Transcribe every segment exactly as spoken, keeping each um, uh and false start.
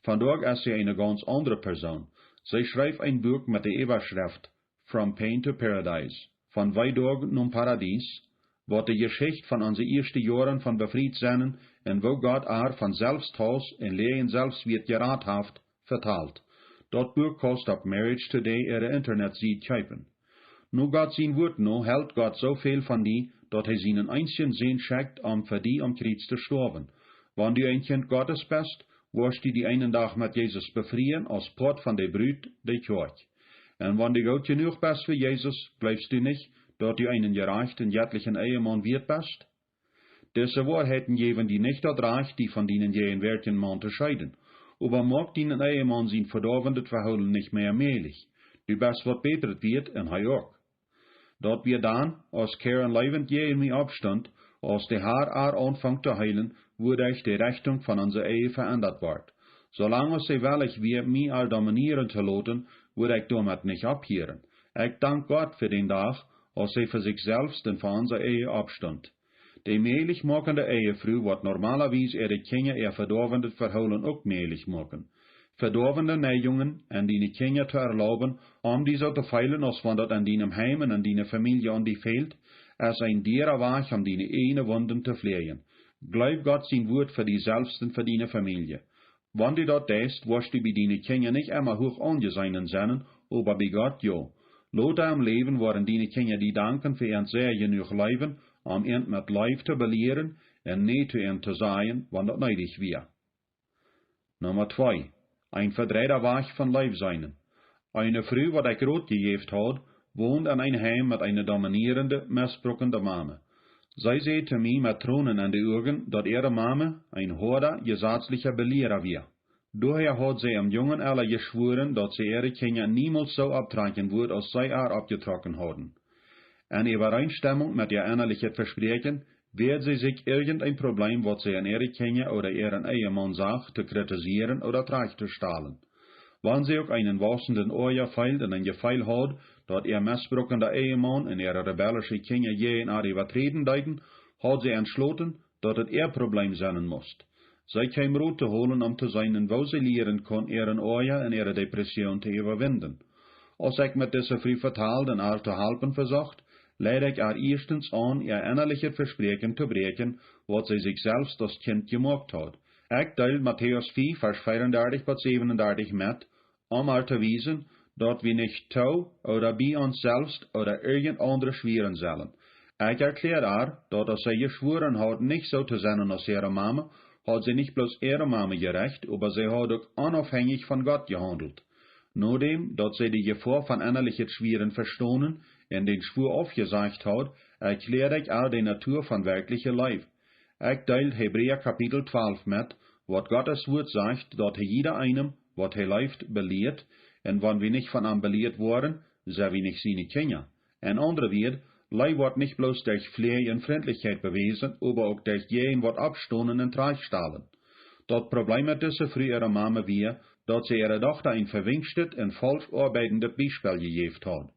Vondoag es see eene gaunz aundre Persoon. See schreef een Buak met de Äwaschreft From Pain to Paradise, von Weedoag nom Paradies, waut de Jeschicht von onse ieeschte Joaren von befriet sennen un woo Gott äa von Selfsthaus un Läajen selfst wada jerat haft, vetalt. Daut Buak kaust opp Marriage Today äare Internetsied kjeepen. Nu Gott sien Wuat no, helt Gott soo väl von die, daut hee sienen eensjen Sän schekjt, om fa die aum Kjriez to stoawen. Wan du een Kjint Gottes best, woascht du die eenen Dach met Jesus befrieen aus Poat von de Brut, de Kjoakj. Un wan du goot jenuach best fa Jesus, jleefst du nich, daut du eenen jerajchten, jettlichen Ehemaun wieet best? Dise Woarheiten jäwen die nich daut Rajcht, die von dienen jäajenwäatjen Maun to scheeden. Oba moak dienen Ehemaun sien vedoawendet Vehoolen nich mea mäajlich. Du best waut Bätret wieet un hee uk. Daut wia dan, aus Karen läwent jäajen mie oppstunt, aus de Har äa aunfunk to heelen, wuaderch de Rechtunk von onse Ehe veendat wort. Soo lang aus see wellich wia, mie äa dominieren to loten, wudd ekj doamet nich opphieren. Ekj dank Gott fa dän Dach, aus see fa sikj selfst un fa onse Ehe oppstunt. De mäajlich moakende Ehefru woat normalawies äare Kjinja äa vedoawendet Vehoolen uk mäajlich moaken. Vedoawende Neigungen en diene Kjinja to erlauben, om die soo to feelen, aus wan daut en dienem Heim un en diene Famielje aun die fält, es een diera Wajch, om diene ieejne Wunden to fläajen. Jleew Gott sien Wuat fa die selfst un fa diene Famielje. Wan du daut deist, woascht du bie diene Kjinja nich emma huach aunjeseenen sennen, oba bie Gott jo. Lota em Läwen woaren diene Kjinja die danken fa äant sea jenuach leewen, om äant met Leew to belieren un nä to äant to sajen, wan daut needich wia. Numma twee. Een vedreida Wajch von Leew seenen. Eene Fru, waut ekj Rot jejäft haud, wond en een Heim met eene dominierende, mesbrukende Mame. See säd to mie met Tronen en de Uagen, daut äare Mame een hoada, jesazlicha Beliera wia. Doahäa haud see em jungen Ella jeschwoaren, daut see äare Kjinja niemols soo opptrakjen wudd, aus see äa oppjetrocken hauden. En Äwareenstemunk met äa ennalichet Vespräakjen, wäad see sikj irjent een Probleem, waut see en äare Kjinja ooda äaren Ehemaun sach, to kritisieren ooda trajcht to stalen. Wan see uk eenen wausenden Oaja feeld un een Jefeel haud, daut äa mesbrukenda Ehemaun un äare rebellische Kjinja jäajen äa äwaträden deeden, haud see entschloten, daut et äa Probleem sennen must. See kjeem Rot to holen, om to seenen, woo see lieren kunn, äaren Oaja un äare Depression to äwawinden. Aus ekj met dise Fru vetald un äa to halpen vesocht, leid ekj äa ieeschtens aun, äa ennalichet Vespräakjen to bräakjen, waut see sikj selfst aus Kjint jemoakt haud. Ekj deeld Matäus fief, Varsch veeaundartich bat säwenundartich met, om äa to wiesen, daut wie nich to ooda bie ons selfst ooda irjent aundre schwieren sellen. Ekj erkjläad äa, daut aus see jeschwoaren haud, nich soo to sennen aus äare Mame, haud see nich bloos äare Mame jerecht, oba see haud uk onaufhänjich von Gott jehaundelt. Nodäm daut see de Jefoa von ennalichet Schwieren vestonen un dän Schwua aufjesajcht haud, erkjläad ekj äa de Natua von werkjliche Leew. Ekj deeld Hebräa Kapitel twalf met, waut Gottes Wuat sajcht, daut hee jieda eenem, waut hee leeft, belieet, un wan wie nich von am belieet woaren, sent wie nich siene Kjinja. En aundre Wieed, Leew woat nich bloos derch Fläaj un Frintlichkjeit bewäsen, oba uk derch jäajen waut oppstonen un trajcht stalen. Daut Probleem met dise Fru äare Mame wia, daut see äare Dochta een vewinkschtet un faulsch oabeidendet Biespel jejäft haud.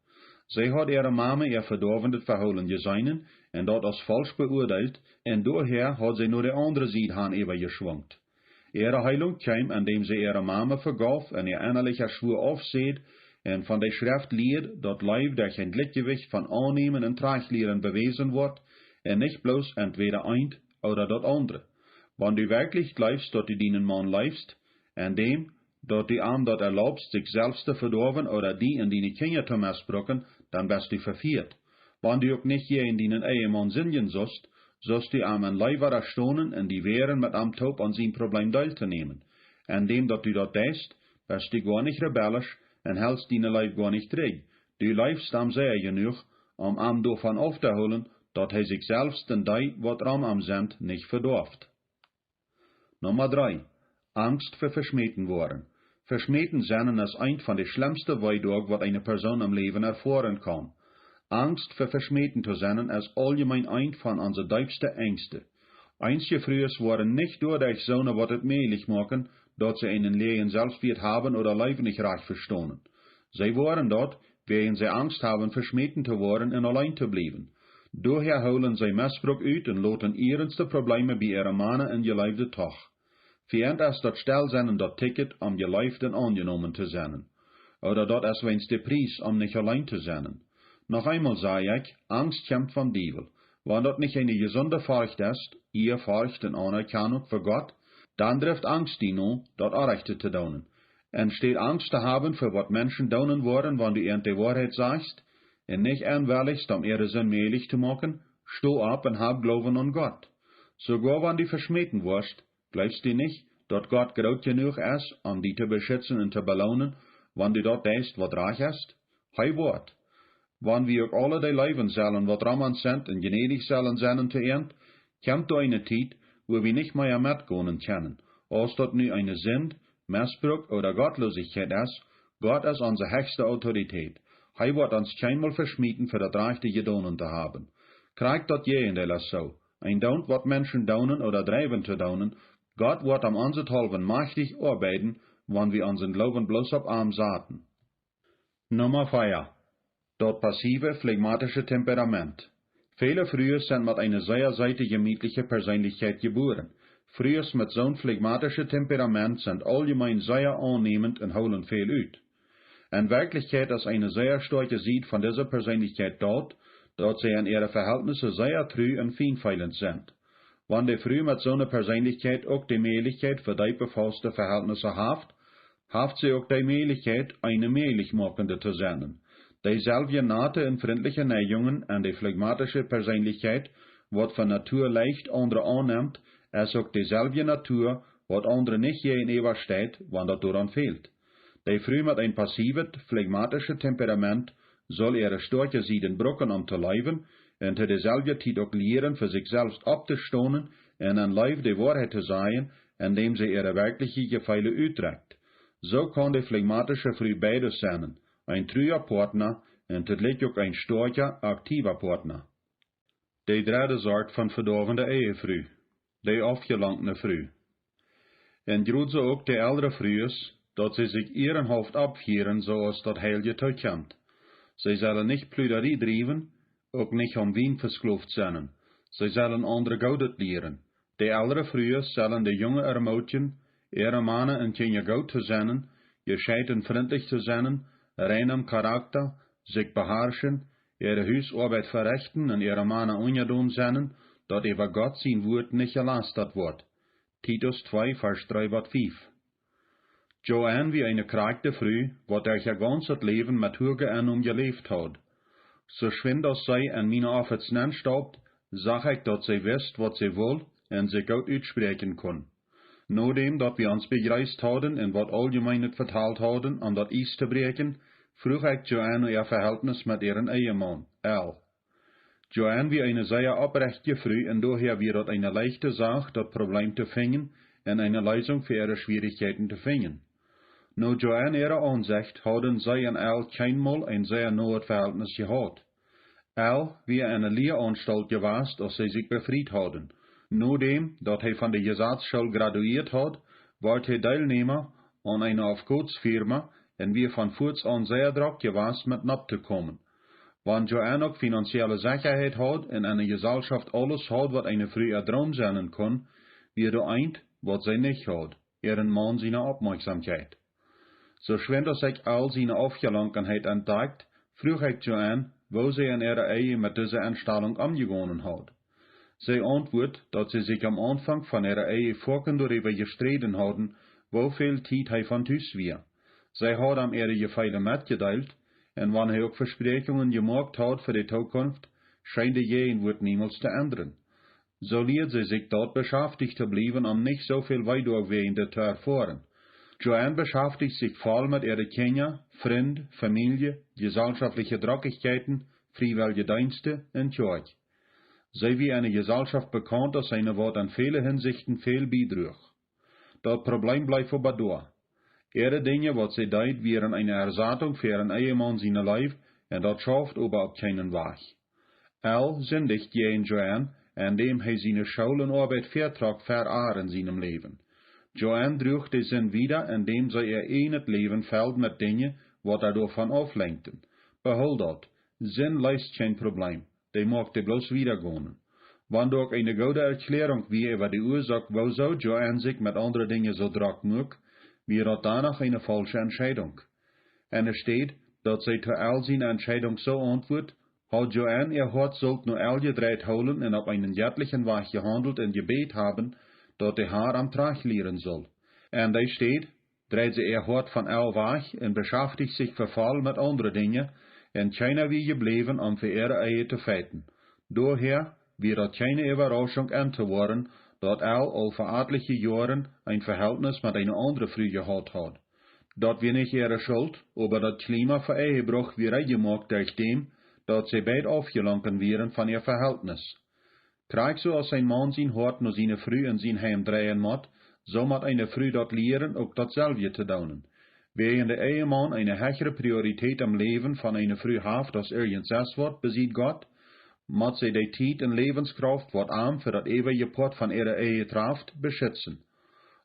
See haud äare Mame äa vedoawendet Vehoolen jeseenen un daut aus faulsch beuadeelt, un doahäa haud see no de aundre Sied han äwajeschwungt. Äare Heelunk kjeem, endäm see äare Mame vegauf un äa ennalicha Schwua aufsäd un von de Schreft lieed, daut Leew derch een Jlikjjewicht von aunnämen un trajchtlieren bewäsen woat, un nich bloos entwäda eent ooda daut aundre. Wan du werkjlich jleefst, daut du dienen Maun leefst, endäm daut du am daut erlaubst, sikj selfst to vedoawen ooda die un diene Kjinja to mesbruken, dan best du vefieet. Wan du uk nich jäajen dienen Ehemaun sindjen sust, sust du am en Leew wadastonen un die wäaren, met am toop aun sien Probleem deeltonämen. Endäm daut du daut deist, best du goanich rebellisch un helst diene Leew goanich trigj. Du leefst am sea jenuach, om am doavon auftohoolen, daut hee sikj selfst un dee, waut rom am sent, nich vedoaft. Numma dree. Angst fa veschmäten woaren. Veschmäten sennen es eent von de schlemmste Weedoag, waut eene Persoon em Läwen erfoaren kaun. Angst fa veschmäten to sennen es auljemeen eent von onse deepste Enjste. Eenje Frues woaren nich doaderch soone, waut et mäajlich moaken, daut see eenen läajen Selfstwieet haben ooda Leew nich rajcht vestonen. See woaren daut, wäajen see Angst haben, veschmäten to woaren un auleen to bliewen. Doahäa hoolen see Mesbruk ut un loten ernste Probleeme bie äare Mana un Jeleewde too. Fa an es daut Stell sennen daut Ticket, om jeleeft un aunjenomen to sennen. Ooda daut es weens de Pries, om nich auleen to sennen. Noch eemol saj ekj, Angst kjemt vom Diewel. Wan daut nich eene jesunde Forcht es, Ea, Forcht un Aunerkjanunk fa Gott, dan drift Angst die no, daut Orrajchte to doonen. Enne Städ Angst to haben fa waut Menschen doonen woaren, wan du an de Woarheit sajchst, un nich enwellichst, om äare Sind mäajlich to moaken, sto opp un hab Gloowen aun Gott. Soogoa wan du veschmäten woascht, jleefst du nich, daut Gott groot jenuach es, om die to beschitzen un to beloonen, wan du daut deist, waut rajcht es? Hee woat. Wan wie uk aule dee leewen sellen, waut rom ons sent, un jnädich sellen sennen to an, kjemt doa eene Tiet, wua wie nich mea metgonen kjennen. Aus daut nu eene Sind, Mesbruk ooda Gottlosigkeit es, Gott es onse hechste Autoritäet. Hee woat ons kjeenmol veschmäten fa daut Rajchte jedonen to haben. Krakjt daut Jäajendeel es soo. Een doont waut Menschen doonen ooda drieen to doonen, Gott woat om onsethaulwen majchtich oabeiden, wan wie onsen Gloowen bloos opp am saten. Numma vea. Daut passive, phlegmatische Temperament. Väle Frues sent met eene sea seete, jemietliche Perseenlichkjeit jebuaren. Frues met soon phlegmatische Temperament sent auljemeen sea aunnäment un hoolen väl ut. Enne Werkjlichkjeit es eene sea stoakje Sied von dise Perseenlichkjeit daut, daut see en äare Veheltnisse sea tru un fienfeelent sent. Wan de Fru met soone Perseenlichkjeit uk de Mäajlichkjeit fa deepe, fauste Veheltnisse haft, haft see uk de Mäajlichkjeit, eene mäajlich moakende to sennen. Deeselwje nate un frintliche Neigungen enne phlegmatische Perseenlichkjeit, waut von Natua leicht aundre aunnemt, es uk deeselwje Natua, waut aundre nich jäajenäwa steit, wan daut doaraun fält. De Fru met een passivet, phlegmatischet Temperament saul äare stoakje Sieden brucken, om to leewen, un to deeselwje Tiet uk lieren, fa sikj selfst opptostonen un en Leew de Woarheit to sajen, endäm see äare werkjliche Jefeele utdrekjt. Soo kaun de phlegmatische Fru beides sennen, een trua Partna un toodelik uk een stoakja, aktiva Partna. De dredde Sort von vedoavende Ehefru, de aufjelankne Fru. Un jrod soo uk de eldre Frues, daut see sikj ieerenhauft oppfieren, soo aus daut Heilje tookjemt. See sellen nich Pludarie driewen, uk nich aum Wien vesklooft sennen. See sellen aundre Goodet lieren. De eldre Frues sellen de Junge ermootjen, äare Mana un Kjinja goot to sennen, jescheit un frintlich to sennen, rein em Charakta, sikj beharschen, äare Husoabeit verechten un äare Mana unjadon sennen, daut äwa Gott sien Wuat nich jelastat woat. Titus twee, Varsch dree bat fief. Joanne wia eene krakjte Fru, waut derch äa gaunzet Läwen met huage Ennom jeläft haud. Soo schwind aus see en miene Office nenstaupt, sach ekj, daut see wist, waut see wull, un sikj goot utspräakjen kunn. Nodäm daut wie ons bejreest hauden un waut Auljemeenet vetalt hauden, om daut Iess to bräakjen, fruach ekj Joanne no äa Veheltnis met äaren Ehemaun, Al. Joanne wia eene sea opprechtje Fru un doahäa wia daut eene leichte Sach, daut Probleem to finjen un eene Leesunk fa äare Schwierichkjeiten to finjen. No Joanne äare Aunsecht hauden see un Al kjeenmol een sea noet Veheltnis jehaut. Al wia enne Lieaunstault jewast, aus see sikj befriet hauden. Nodäm daut hee von de Jesazschool graduieet haud, wort hee Deelnäma aun eene Aufgootsfirma un wia von fuaz aun sea drock jewast met nopp to komen. Wan Joanne uk finanzielle Sechaheit haud un enne Jesalschoft aules haud, waut eene Fru äa Droom sennen kunn, wia doa eent, waut see nich haud: äaren Maun siene Oppmoakjsomkjeit. Soo schwind aus ekj Al siene Aufjelonkenheit entdakjt, fruach ekj Joanne, woo see en äare Ehe met dise Enstalunk omjegonen haud. See auntwuat, daut see sikj aum Aunfank von äare Ehe foaken doaräwa jesträden hauden, woo väl Tiet hee von Tus wia. See haud am äare Jefeele metjedeelt, un wan hee uk Vespräakjungen jemoakt haud fa de Tookunft, scheen de Jäajenwuat niemols to endren. Soo lieed see sikj daut, beschaftich to bliewen, om nich soo väl Wee doawäajen to erfoaren. Joanne beschaftich sikj voll met äare Kjinja, Frind, Famielje, jesalschoftliche Drockichkjeiten, friewellje Deenste un Kjoakj. See wia enne Jesalschoft bekaunt aus eene, waut en väle Hinsichten väl biedruach. Daut Probleem bleef oba doa. Äare Dinja, waut see deed, wieren eene Ersatunk fa äaren Ehemaun siene Leew, un daut schauft oba opp kjeenen Wajch. Al sindicht jäajen Joanne, endäm hee siene School un Oabeit väatrock ver ar en sienem Läwen. Joanne druach de Sind wieda, endäm see äa ieejnet Läwen feld met Dinja, waut ar doavon auflenkjten. Behool daut: Sind leest kjeen Probleem, dee moakt die bloos wieda gonen. Wan doa uk eene goode Erkjläarunk wia äwa de Uasoak, wuarom Joanne sikj met aundre Dinja soo drock muak, wia daut doano eene faulsche Entscheidunk. Enne Städ daut see to Al siene Entscheidunk soo auntwuat, haud Joanne äa Hoat sullt no Al jedreit hoolen un opp eenen jettlichen Wajch jehaundelt un jebät haben, daut de Har am trajchtlieren sull. Enne Städ dreid see äa Hoat von Al wajch un beschaftich sikj vefoll met aundre Dinja, un kjeena wia jebläwen om fa äare Ehe to feiten. Doahäa wia daut kjeene Äwarauschunk entowoaren, daut Al aul fa atelje Joaren een Vehältnis met eene aundre Fru jehaut haud. Daut wia nich äare Schult, oba daut Kjlima fa Ehebruch wia reed jemoakt derch däm, daut see beid aufjelunken wieren von äa Vehältnis. Krakjt soo aus een Maun sien Hoat no siene Fru en sien Heim dreien mott, soo mott eene Fru daut lieren, uk daut selwje to doonen. Wäajen de Ehemaun eene hechre Priorität em Läwen von eene Fru haft aus irjent sest waut besied Gott, mott see de Tiet un Läwenskrauft, waut am fa daut eewje Poat von äare Ehe traft, beschitzen.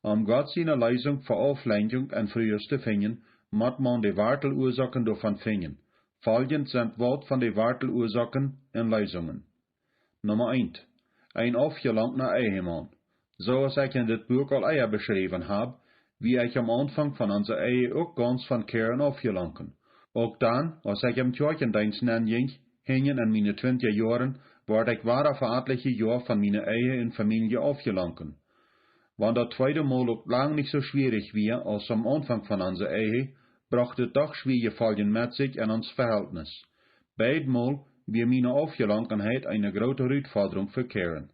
Om Gott siene Leesunk fa Auflenkjunk en Frues to finjen, mott maun de Warteluasoaken doavon finjen. Foljent sent waut von de Warteluasoaken un Leesungen. Numma eent. Een aufjelunkna Ehemaun. Soo aus ekj en dit Buak aul ea beschräwen hab, wia ekj aum Aunfank von onse Ehe uk gaunz von Karen aufjelunken. Uk dan, aus ekj em Kjoakjendeenst nenjinkj, hinjen en miene twintja Joaren, wort ekj wada fa atelje Joa von miene Ehe un Famielje aufjelunken. Wan daut tweede Mol uk lang nich soo schwierich wia aus aum Aunfank von onse Ehe, brocht et doch schwierje Foljen met sikj en ons Vehältnis. Beid Mol wia miene Aufjelunkenheit eene groote Rutfodrunk fa Karen.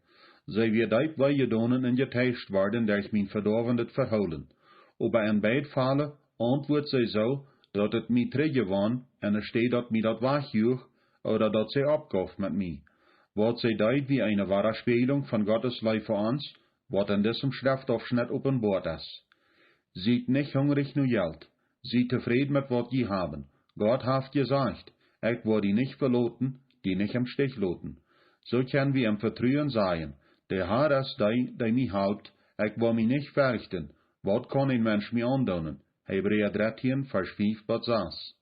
See wia deep wee jedonen un jeteischt worden derch mien vedoawendet Vehoolen. Oba en beid Fälle auntwuad see soo, daut et mie trigjwond, enne Städ daut mie daut wajchjuach, ooda daut see oppjeef met mie. Waut see deed, wia eene Wadaspieejlunk von Gottes Leew fa ons, waut en disem Schreftopschnett openboat es. Siet nich hungrich no Jelt. Siet tofräd met waut jie haben. Gott haft jesajcht: "Ekj woa die nich veloten, die nich em Stich loten." Soo kjenn wie em Vetruen sajen: "De Har es dee, dee mie halpt, ekj woa mie nich ferchten. Waut kaun een Mensch mie aundoonen?" Hebräa dartieen, Varsch fiew bat sas.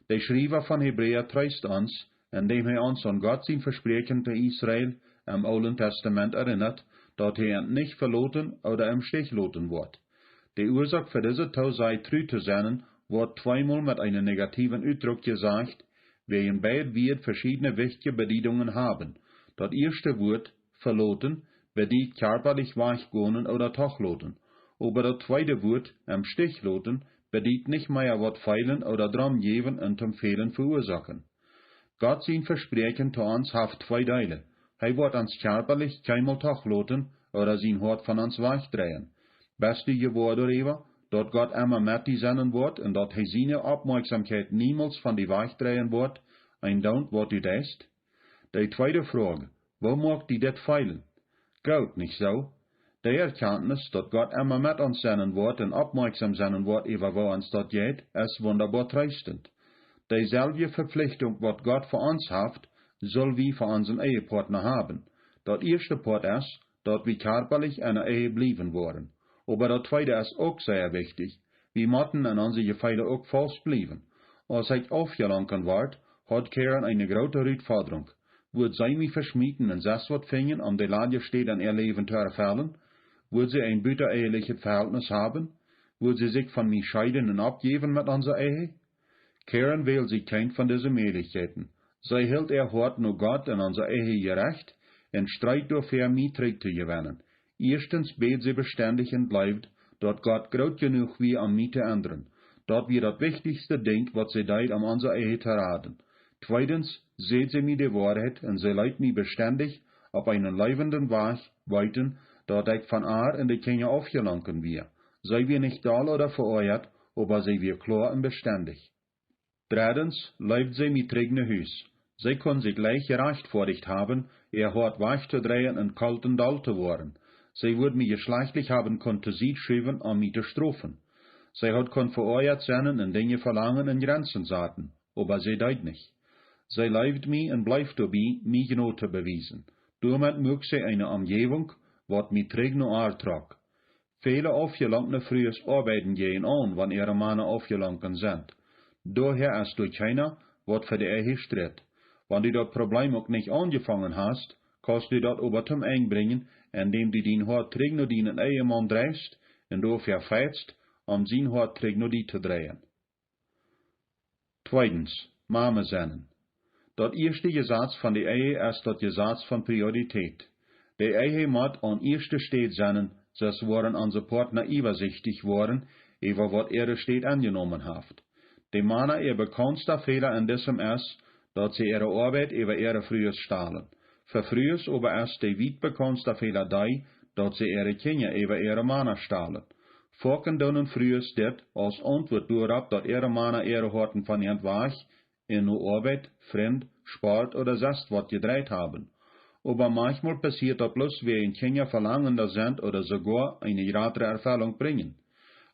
De Schriewa von Hebräa treest ons, endäm hee ons aun Gott sien Vespräakjen to Israel em Oolen Testament erinnat, daut hee an nich veloten ooda em Stich loten woat. De Uasoak fa dise Toosaj tru to sennen, woat tweemol met eenen negatiewen Utdruck jesajcht, wäajen beid Wieed veschiedne wichtje Bediedungen haben. Daut ieeschte Wuat, veloten, bediet kjarpalich wajchgonen ooda toch loten. Oba daut tweede Wuat, em Stich loten, bediet nich mea waut feelen ooda Drom jäwen un toom Fälen veuasoaken. Gott sien Vespräakjen to ons haft twee Deele. Hee woat ons kjarpalich kjeenmol toch loten ooda sien Hoat von ons wajchdreien. Best du jewoa doaräwa, daut Gott emma met die sennen woat un daut hee siene Oppmoakjsomkjeit niemols von die wajchdreien woat, endoont waut du deist? De tweede Froag: Woo moakt die dit feelen? Goot, nich soo? De Erkjantnis, daut Gott emma met ons sennen woat un oppmoakjsom sennen woat äwa woo ons daut jeit, es wundaboa treestent. Deeselwje Veplichtunk, waut Gott fa ons haft, sull wie fa onsen Ehepoatna haben. Daut ieeschte Poat es, daut wie kjarpalich enne Ehe bliewen woaren. Oba daut tweede es uk sea wichtich. Wie motten en onse Jefeele uk faust bliewen. Aus ekj aufjelunken wort, haud Karen eene groote Rutfodrunk. Wudd see mie veschmieten un sest waut finjen, om de ladje Städ en äa Läwen to erfellen? Wudd see een butaehelichet Vehältnis haben? Wudd see sikj von mie scheeden un oppjäwen met onse Ehe? Karen wäld sikj kjeene von dise Mäajlichkjeiten. See hilt äa Hoat no Gott un onse Ehe jerecht un street doafäa, mie trigj to jewennen. Ieeschtens bäd see bestendich un jleewd, daut Gott groot jenuach wia, om mie to endren. Daut wia daut wichtichste Dinkj, waut see deed, om onse Ehe to raden. Tweedens säd see mie de Woarheit un see leet mie bestendich opp eenen leewenden Wajch weeten, daut ekj von ar un de Kjinja aufjelunken wia. See wia nich doll ooda veoajat, oba see wia kloa un bestendich. Dreddens leet see mie trigj no Hus. See kunn sikj leicht jerajchtfoadicht haben, äa Hoat wajchtodreien un kolt un doll to woaren. See wudd mie jeschlajchtlich haben kunt to Sied schuwen, om mie to strofen. See haud kunt veoajat sennen un Dinja velangen un Jrenzen saten, oba see deed nich. See leewd mie un bleef doabie, mie Jnod to bewiesen. Doamet muak see eene Omjäwunk, waut mie trigj no ar trock. Väle aufjelunkne Frues oabeiden jäajenaun, wan äare Mana aufjelunken sent. Doahäa es doa kjeena, waut fa de Ehe stritt. Wan du daut Probleem uk nich aunjefongen hast, kaust du daut oba toom Enj brinjen, endäm du dien Hoat trigj no dienen Ehemaun dreist un doafäa feitst, om sien Hoat trigj no die to dreien. Tweedens, Mame sennen. Daut ieeschte Jesaz von de Ehe es daut Jesaz von Priorität. De Ehe mott aun ieeschte Städ sennen, sest woaren onse Partna iewasichtich woaren, äwa waut äare Städ aunjenomen haft. De Mana äa bekaunsta Fäla en disem es, daut see äare Oabeit äwa äare Frues stalen. Fa Frues oba es de wiet bekaunsta Fäla dee, daut see äare Kjinja äwa äare Mana stalen. Foaken doonen Frues dit aus Auntwuat doaropp, daut äare Mana äare Hoaten von an wajch un no Oabeit, Frind, Sport ooda sest waut jedreit haben. Oba maunchmol passieet daut bloos wäajen Kjinja velangender sent ooda soogoa eene jratre Erfellunk brinjen.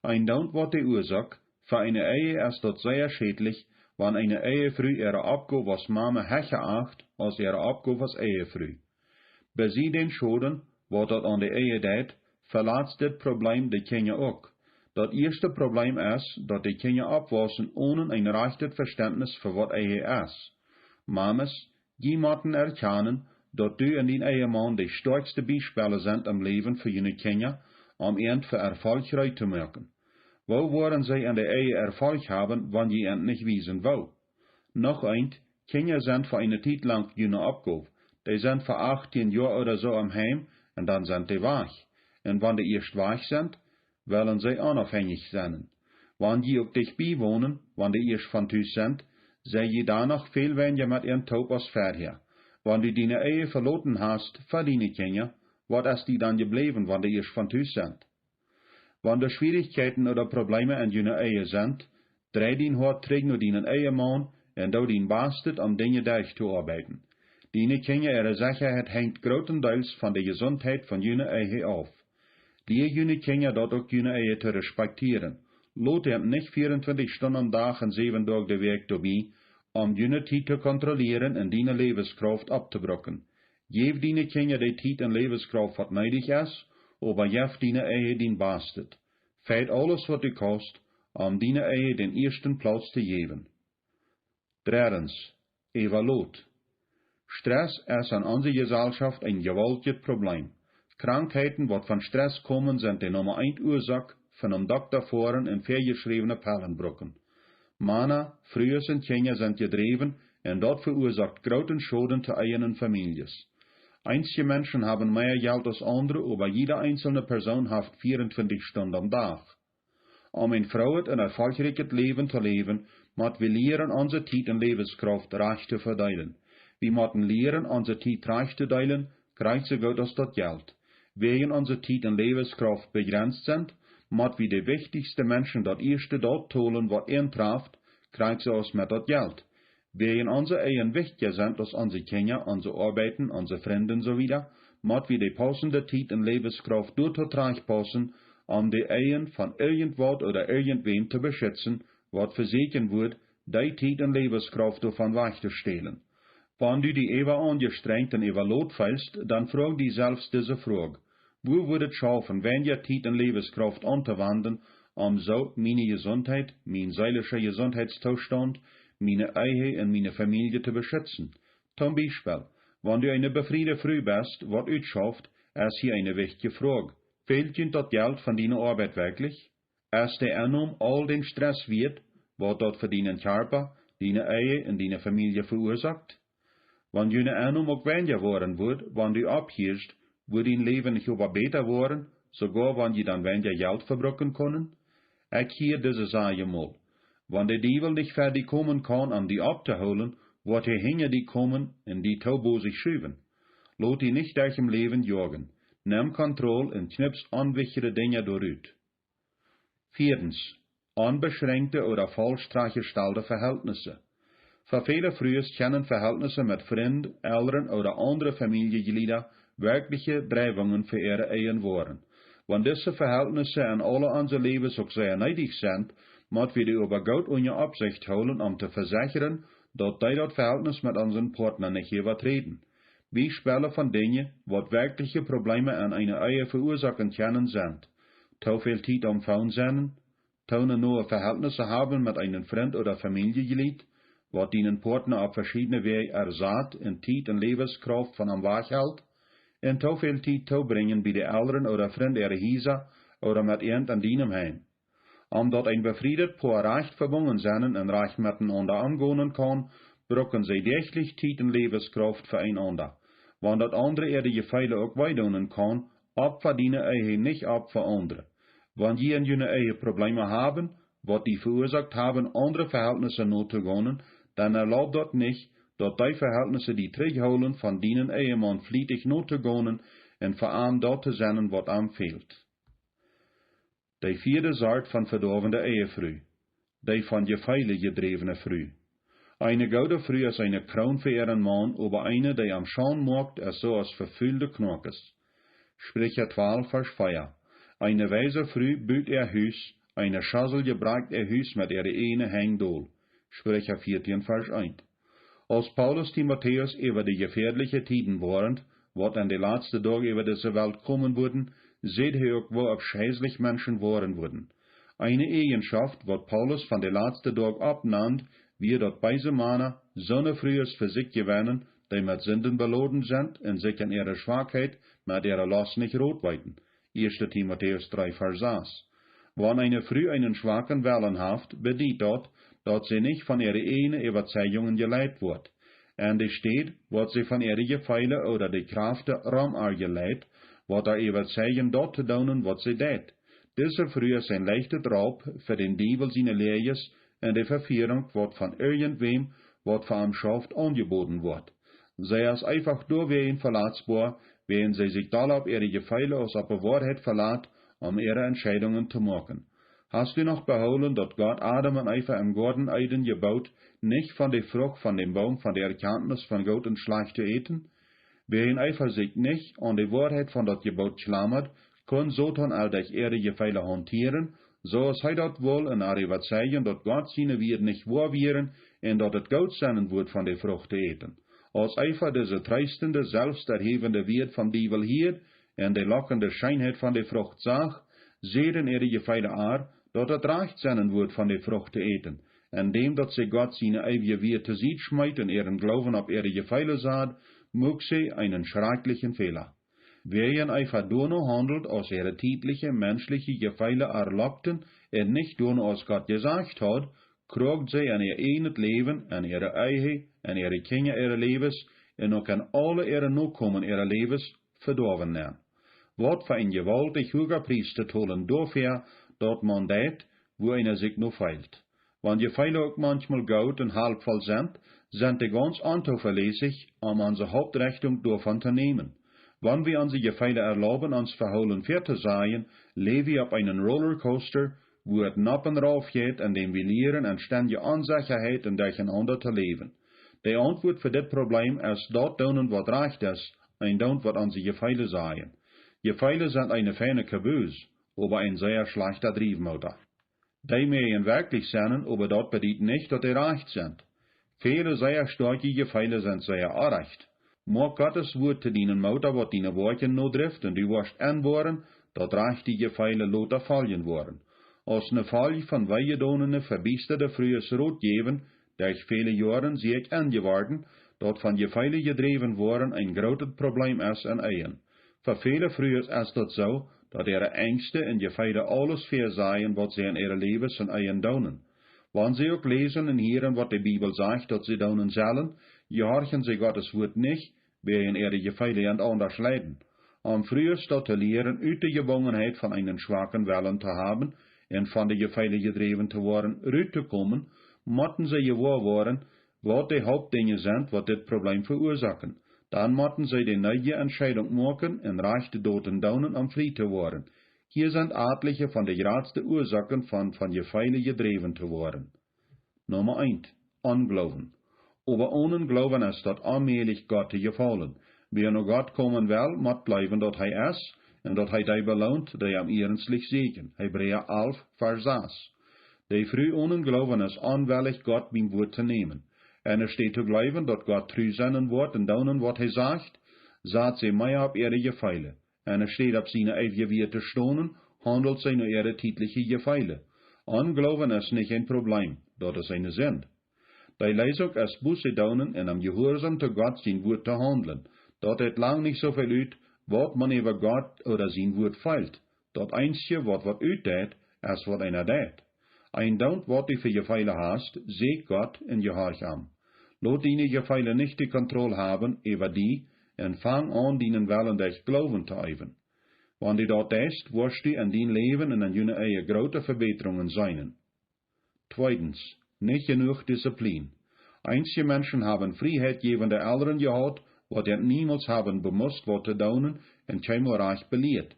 Eendoont waut de Uasoak, fa eene Ehe es daut sea schädlich, wan eene Ehefru äare Oppgow aus Mame hecha acht aus äare Oppgow aus Ehefru. Besied dän Schoden, waut daut aun de Ehe deit, velatst dit Probleem de Kjinja uk. Daut ieeschte Probleem es, daut de Kjinja oppwaussen onen een rajchtet Vestentnis fa waut Ehe es. Mames, jie motten erkjanen, daut du un dien Ehemaun de stoakjste Biespels sent em Läwen fa june Kjinja, om an fa Erfolg reed to moaken. Woo woaren see en de Ehe Erfolg haben, wan jie an nich wiesen woo? Noch eent, Kjinja sent fa eene Tiet lang june Oppgow. Dee sent fa achttieen Joa ooda soo em Heim un dan sent dee wajch. Un wan dee ieescht wajch sent, wellen see onafhenjich sennen. Wan jie uk dicht bie wonen, wan dee ieescht von Tus sent, sie jie dan noch väl weinja met an toop aus verhäa. Wan du diene Ehe veloten hast fa diene Kjinja, waut es die dan jebläwen, wan dee ieescht von Tus sent? Wan doa Schwierichkjeiten ooda Probleeme en june Ehe sent, drei dien Hoat trigj no dienen Ehemaun un doo dien Bastet, om Dinja derch to oabeiten. Diene Kjinja äare Sechaheit henjt grootendeels von de Jesuntheit von june Ehe auf. Lia june Kjinja daut uk, june Ehe to respektieren. Lot an nich vieauntwintich Stunden aum Dach un säwen Doag de Wäakj doabie, om june Tiet to kontrollieren un diene Läwenskrauft opptobruken. Jeff diene Kjinja de Tiet un Läwenskrauft, waut needich es, oba jeff diene Ehe dien Bastet. Feit aules, waut du kaust, om diene Ehe dän ieeschten Plauz to jäwen. Dreddens, äwalot. Stress es en onse Jeselschoft een jewaultjet Probleem. Krankheiten, waut von Stress komen, sent de Numma eent Uasoak von aum Dokta foaren un väajeschräwne Pellen brucken. Mana, Frues un Kjinja sent jedräwen, un daut veuasoakt grooten Schoden to Ehen un Famieljes. Eenje Menschen haben mea Jelt aus aundre, oba jieda eenzelne Persoon haft vieauntwintich Stunden aum Dach. Om een frooet un erfolgrieket Läwen to läwen, mott wie lieren, onse Tiet un Läwenskrauft rajcht to vedeelen. Wie motten lieren, onse Tiet rajcht to deelen, krakjt soo goot aus daut Jelt. Wäajen onse Tiet un Läwenskrauft bejrenzt sent, mott wie de wichtichste Menschen daut ieeschte daut tolen, waut an traft, krakjt soo aus met daut Jelt. Wäajen onse Ehen wichtja sent aus onse Kjinja, onse Oabeiten, onse Frind un soo wieda, mott wie de pausende Tiet un Läwenskrauft doatoo trajchtpaussen, om de Ehen von irjentwaut ooda irjentwäm to beschitzen, waut vesieekjen wudd, dee Tiet un Läwenskrauft doavon wajch to stälen. Wan du die äwa aunjestrenjt un äwalot feelst, dan froag die selfst dise Froag: Woo wudd et schaufen, weinja Tiet un Läwenskrauft auntowanden, om soo miene Jesuntheit, mien seelischa Jesuntheitstoostaunt, miene Ehe un miene Famielje to beschitzen? Toom Biespel, wan du eene befriede Fru best, waut utschauft, es hia eene wichtje Froag: Fält junt daut Jelt von diene Oabeit werkjlich? Es de Ennom aul dän Stress wieet, waut daut fa dienen Kjarpa, diene Ehe un diene Famielje veuasoakt? Wan june Ennom uk weinja woaren wudd, wan du opphieescht, wudd dien Läwen nich oba bäta woaren, soogoa wan jie dan weinja Jelt vebruken kunnen? Ekj hia dise Saj mol: Wan de Diewel nich ver die komen kaun, om die opptohoolen, woat hee hinja die komen un die too bie sikj schuwen. Lot die nich derch em Läwen joagen. Nem Kontroll un kjnips onwichtje Dinja doarut. Vieedens, onbeschränkjte ooda faulsch trajchtjestalde Verhältnisse. Fa väle Frues kjennen Verhältnisse met Frind, Elren ooda aundre Famieljeglieda werkjliche Dreiwungen fa äare Ehen woaren. Wan dise Verhältnisse en aule onse Läwes uk sea needich sent, mott wie dee oba goot unja Oppsicht hoolen, om to vesechren, daut dee daut Verhältnis met onsen Partna nich äwaträden. Biespels von Dinja, waut werkjliche Probleeme en eene Ehe veuasoaken kjennen, sent: too väl Tiet aum Phone sennen, too noe Verhältnisse haben met eenen Frint ooda Famieljeglied, waut dienen Partner opp veschiedne Wäaj ersat un Tiet un Läwenskrauft von am wajchhelt, un too väl Tiet toobrinjen bie de Elren ooda Frind äare Hiesa ooda met irjent en dienem Heim. Om daut een befriedet Poa rajcht vebungen sennen un rajcht metenaunda omgonen kaun, brucken see däachlich Tiet un Läwenskrauft fa eenaunda. Wan daut aundre äare Jefeele uk wee doonen kaun, opfa diene Ehe nich opp fa aundre. Wan jie en june Ehe Probleeme haben, waut die veuasoakt haben, aundre Vehältnisse notogonen, dan erlaub daut nich, daut dee Vehältnisse die trigjhoolen, von dienen Ehemaun flietich notogonen un fa am daut to sennen, waut am fält. De vieede Sort von vedoawende Ehefru: de von Jefeele jedräwne Fru. Eene goode Fru es eene Kroon fa äaren Maun, oba eene, dee am Schaund moakt, es soo aus vefulde Knoakes. Spricha twalf, Varsch vea. Eene weise Fru but äa Hus, eene Schossel jebrakjt äa Hus met äare ieejne Henj dol. Spricha vieetieen, Varsch eent. Aus Paulus Timotäus äwa de jefäadliche Tieden woarnt, waut en de latste Doag äwa dise Welt komen wudden, säd hee uk, woo aufscheislich Menschen woaren wudden. Eene Ieejenschoft, waut Paulus von de latste Doag oppnant, wia, daut beese Mana soone Frues fa sikj jewennen, dee met Sinden beloden sent un sikj en äare Schwakheit met äare Lost nich Rot weeten. Ieeschte Timotäus dree, Varsch sas. Wan eene Fru eenen schwaken Wellen haft, bediet daut, daut see nich von äare ieejne Äwazeijungen jeleit woat. En de Städ woat see von äare Jefeele ooda de Kjrafte rom ar jeleit, waut ar äwazeijen, daut to doonen, waut see deit. Dise Fru es een leichtet Raup fa dän Diewel siene Läajes un de Vefierunk, waut von irjentwäm, waut fa am schauft, aunjeboden woat. See es eefach doawäajen velatsboa, wäajen see sikj dolla opp äare Jefeele aus opp de Woarheit velat, om äare Entscheidungen to moaken. Hast du noch behoolen, daut Gott Adam un Eva em Goaden Eden jeboot, nich von de Frucht von dän Boom von de Erkjantnis von Goot un Schlajcht to äten? Wäajen Eva sikj nich aun de Woarheit von daut Jeboot kjlamad, kunn Soton aul derch äare Jefeele hauntieren, soo aus hee daut wull, un ar äwazeijen, daut Gott siene Wieed nich woa wieren un daut et goot sennen wudd, von de Frucht to äten. Aus Eva dise treestende, selfsterhäwende Wieed vom Diewel hieed un de lockende Scheenheit von de Frucht sach, säden äare Jefeele ar, daut et rajcht sennen wudd, von de Frucht to äten. En däm daut see Gott siene eewje Wieed to Sied schmeet un äaren Gloowen opp äare Jefeele sad, muak see eenen schrakjlichen Fäla. Wäajen Eva doano haundelt, aus äare tietliche menschliche Jefeele erlockten, un nich doano, aus Gott jesajcht haud, krakjt see en äa ieejnet Läwen, en äare Ehe, en äare Kjinja äare Läwes un uk en aule äare Nokomen äare Läwes vedoawen nenn. Waut fa een jewaultich huaga Pries to tolen doafäa, daut maun deit, wua eena sikj no feelt. Wan Jefeele uk manchmol goot un halpvoll sent, sent dee gaunz ontovelässich, om onse Hauptrechtunk doavon to nämen. Wan wie onse Jefeele erlauben, ons Vehoolen väatosajen, läw wie opp eenen Rollercoaster, wua et nopp un rauf jeit, en däm wie lieren en stendje Onsechaheit un Derchenaunda to läwen. De Auntwuat fa dit Probleem es daut doonen, waut rajcht es, un doonen, waut onse Jefeele sajen. Jefeele sent eene feine Kabus, oba een sea schlajchta Driefmoota. Dee mäajen werkjlich sennen, oba daut bediet nich, daut dee rajcht sent. Väle sea stoakje Jefeele sent sea orrajcht. Moak Gottes Wuat to dienen Moota, waut diene Woakjen nodrift, un du woascht enwoaren, daut rajchte Jefeele lota foljen woaren. Aus ne Folj von weejedonene, vebiestade Frues Rot jäwen, derch väle Joaren sie ekj enjeworden, daut von Jefeele jedräwen woaren een grootet Probleem es en Ehen. Fa väle Frues es daut soo, daut äare Enjste un Jefeele aules väasajen, waut see en äare Läwes un Ehen doonen. Wan see uk läsen un hieren, waut de Bibel sajcht, daut see doonen sellen, jehorchen see Gottes Wuat nich, wäajen äare Jefeele an aundasch leiden. Om Frues daut to lieren, ut de Jebungenheit von eenen schwaken Wellen to haben un von de Jefeele jedräwen to woaren, rut to komen, motten see jewoa woaren, waut de Hauptdinja sent, waut dit Probleem veuasoaken. Dan motten see de needje Entscheidunk moaken un rajchte Doten doonen, om frie to woaren. Hia sent atliche von de jratste Uasoaken von, von Jefeele jedräwen to woaren. Numma eent: Ongloowen. Oba onen Gloowen es daut onmäajlich, Gott to jefaulen. Wäa no Gott komen well, mott jleewen, daut hee es, un daut hee dee beloont, dee am iernstlich sieekjen. Hebräa alf, Varsch sas. De Fru onen Gloowen es onwellich, Gott biem Wuat to nämen. En enne Städ to jleewen, daut Gott tru sennen woat un doonen, waut hee sajcht, sat see mea opp äare Jefeele. En enne Städ opp siene eewje Wieed to stonen, haundelt see no äare tietliche Jefeele. Ongloowen es nich een Probleem, daut es eene Sind. De Leesunk es Buße doonen un em Jehuarsaum to Gott sien Wuat to haundlen. Daut deit lang nich soo väl ut, waut maun äwa Gott ooda sien Wuat feelt. Daut eensje, waut waut utdeit, es waut eena deit. Eendoont waut du fa Jefeele hast, säkj Gott un jehorch am. Lot diene Jefeele nich de Kontroll haben äwa die un fang aun dienen Wellen derch Gloowen to eewen. Wan du daut deist, woascht du en dien Läwen un en june Ehe groote Vebätrungen seenen. Tweedens, nich jenuach Disziplin. Eenje Menschen haben frieheitäwende Elren jehaut, waut an niemols haben bemust waut to doonen un kjeenmol rajcht belieet.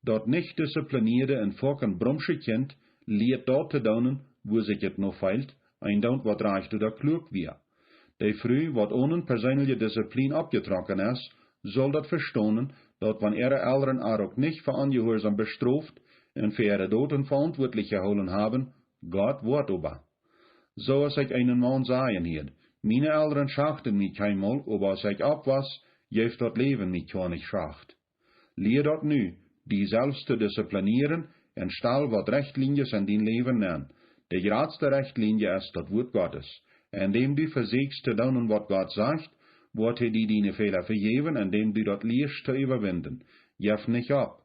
Daut nich diszipliniede un foaken brumsche Kjint lieet daut to doonen, wua sikj et no feelt, eendoont waut rajcht ooda kluak wia. De Fru, waut onen perseenelje Disziplin oppjetrocken es, saul daut vestonen, daut wan äare Elren ar uk nich fa Onjehuarsaum bestroft un fa äare Doten veauntwuatlich jehoolen haben, Gott woat oba. Soo aus ekj eenen Maun sajen hieed: Miene Elren schachten mie kjeenmol, oba aus ekj oppwoss, jeef daut Läwen mie kjoanich Schacht. Lia daut nu, die selfst to disziplinieren un stal waut Rechtlienjes en dien Läwen aun. De jratste Rechtlienje es daut Wuat Gottes. Endäm du vesieekjst to doonen waut Gott sajcht, woat hee die diene Fäla vejäwen, endäm du daut lieescht to äwawinden. Jeff nich opp.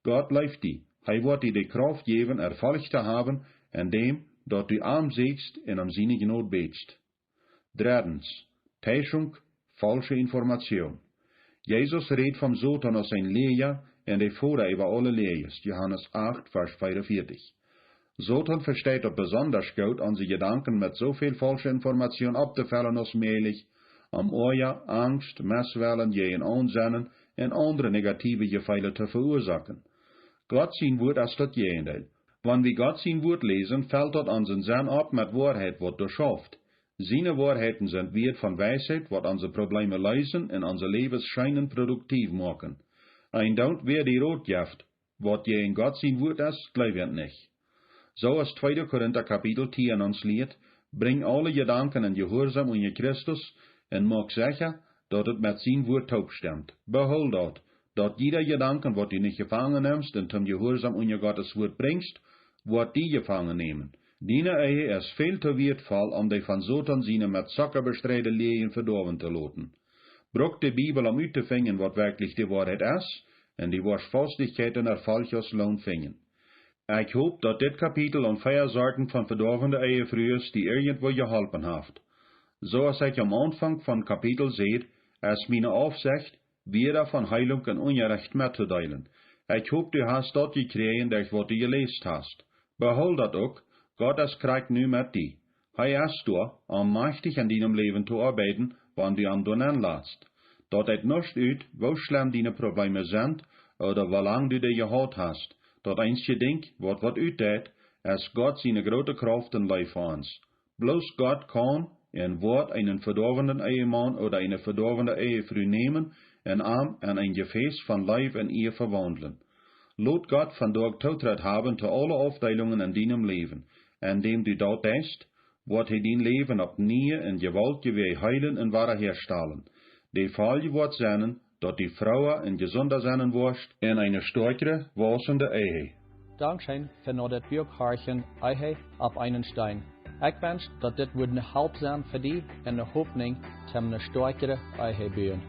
Gott leeft die. Hee woat die de Krauft jäwen, Erfolch to haben, endäm daut du am sieekjst un om siene Jnod bätst. Dreddens, Täuschung, faulsche Information. Jesus rät vom Soton aus een Läaja un de Voda äwa aule Läajes, Johanes acht, Varsch veeaunvieetich. Soton vesteit daut besondasch goot, onse Jedanken met soo väl faulsche Information opptofellen aus mäajlich, om Oaja, Angst, Misswellen, jäajen Aunsennen un aundre negative Jefeele to veuasoaken. Gott sien Wuat es daut Jäajendeel. Wan wie Gott sien Wuat läsen, felt daut onsen Senn opp met Woarheit, waut doa schauft. Siene Woarheiten sent Wieed von Weisheit, waut onse Probleeme leesen un onse Läwes scheen un produktiv moaken. Eendoont wäa die Rot jeft, waut jäajen Gott sien Wuat es, jleew an nich. Soo aus tweede Korinta Kapitel tieen ons lieet: Brinj aule Jedanken en Jehuarsaum unja Christus un moak secha, daut et met sien Wuat toopstemt. Behool daut, daut jieda Jedanken, waut du nich jefangen nemst un tom Jehuarsaum unja Gottes Wuat brinjst, woat die jefangen nämen. Diene Ehe es väl to wieetvoll, om dee von Soton siene met Zocka bestreide Läajen vedoawen to loten. Bruk de Bibel, om uttofinjen, waut werkjlich de Woarheit es, un du woascht Faustichkjeit un Erfolch aus Loon finjen. Ekj hop, daut dit Kapitel aun vea Sorten von vedoawende Ehefrues die irjentwoo jeholpen haft. Soo aus ekj aum Aunfank von Kapitel säd, es miene Aufsecht, wieda von Heilunk un Unjarecht mettodeelen. Ekj hop, du hast daut jekjräajen, derch waut du jeläst hast. Behool daut uk, Gott es krakjt nu met die. Hee es doa, om machtich en dienem Läwen to oabeiden, wan du am doa nenn latst. Daut deit nuscht ut, woo schlemm diene Probleeme sent, ooda woo lang du dee jehaut hast. Daut eensje Dinkj, waut waut utdeit, es Gott siene groote Krauft un Leew fa ons. Bloos Gott kaun un woat eenen vedoawenden Ehemaun ooda eene vedoawende Ehefru nämen un am en een Jefäs von Leew un Iea vewaundlen. Lot Gott vondoag Tootrit haben to aule Aufdeelungen en dienem Läwen, endäm du daut deist, woat hee dien Läwen opp niee un jewaultje Wäaj heelen un wada häastalen. De Folj woat sennen, daut du frooa un jesunda sennen woascht un eene stoakjre, wausende Ehe. Dankscheen fa no dit Buak horchen, Ehe opp eenen Steen. Ekj wensch, daut dit wudd ne Help sennen fa die un ne Hopninj toom ne stoakjre Ehe buen.